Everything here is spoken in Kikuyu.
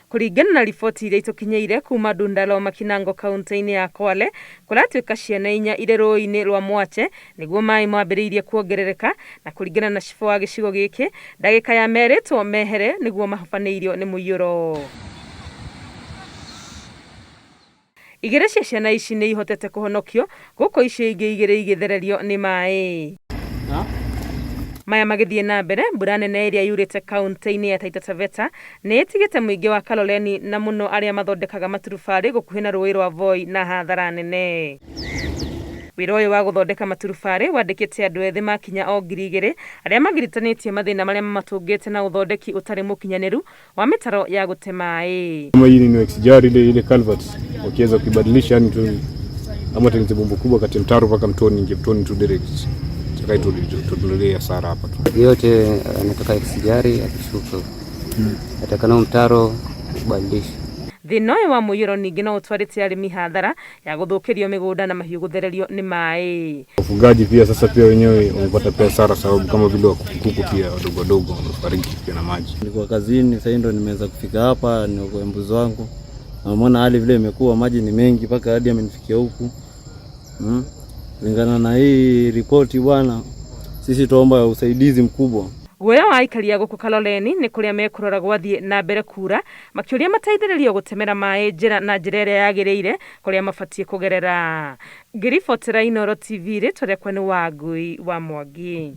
Kũringana na riboti iria itũkinyĩire kuma Dundaloo Makinango kauntĩ-inĩ ya Kwale, kũratuĩka ciana inya irĩ rũĩ-inĩ rwa Mwache nĩguo maĩ mambĩrĩirie kuongerereka, na kũringana na cibũ wa gĩcigo gĩkĩ, ndagĩka ya merĩtwo mehere nĩguo mahobanĩirio nĩ mũiyũro. Igĩrĩ cia ciana ici nĩ ihotete kũhonokio gũkũ icio ingĩ igĩrĩ igĩthererio nĩ maĩ. Maya magĩthiĩ na mbere, mbura nene ĩrĩa yurĩte kauntĩ-inĩ ya Taita Taveta nĩ ĩtigĩte mũingĩ wa Kaloleni na mũno arĩa mathondekaga maturubarĩ gũkuhĩ na rũĩ rwa Voi na hathara nene. Wĩra ũyũ wa gũthondeka maturubarĩ wandĩkĩte andũ ethĩ makinya o 2000 arĩa magiritanĩtie mathĩna marĩa mamatũngĩte na ũthondeki ũtarĩ mũkinyanĩru wa mĩtaro ya gũte maĩ. Kama hii ni XGR ile ile culvert wakiweza kuibadilisha yani tu ama tengeneze bomba kubwa kati ya mtaro mpaka mtoni ingie mtoni tu direct takai tuondolee hasara hapa tu. Yote anataka XGR akishuka atakana mtaro ubadilishe. Thĩna ũyũ wa mũiyũro ningĩ no ũtwarĩte arĩmi hathara ya gũthũkĩrio mĩgũnda na mahiũ gũthererio nĩ maĩ. Wafugaji pia sasa pia wenyewe wamepata pia hasara, sababu kama vile wakuku pia wadogo wadogo wamefariki pia na maji. Nilikuwa kazini, sasa ndo nimeweza kufika hapa niokoe mbuzi wangu. Naona hali vile imekuwa, maji ni mengi mpaka hadi amenifikia huku. Kulingana na hii ripoti bwana, sisi tuomba usaidizi mkubwa. Guoya wa aikari a gũkũ Kaloleni nĩ kũrĩa mekũrora gwathiĩ na mbere kura makĩũria mateithĩrĩrio gũtemera maĩ njĩra na njĩra ĩrĩa yagĩrĩire kũrĩa mabatiĩ kũgerera. Ngĩribotera Inooro TV rĩtwa rĩakwa nĩ Wangui wa Mwangi.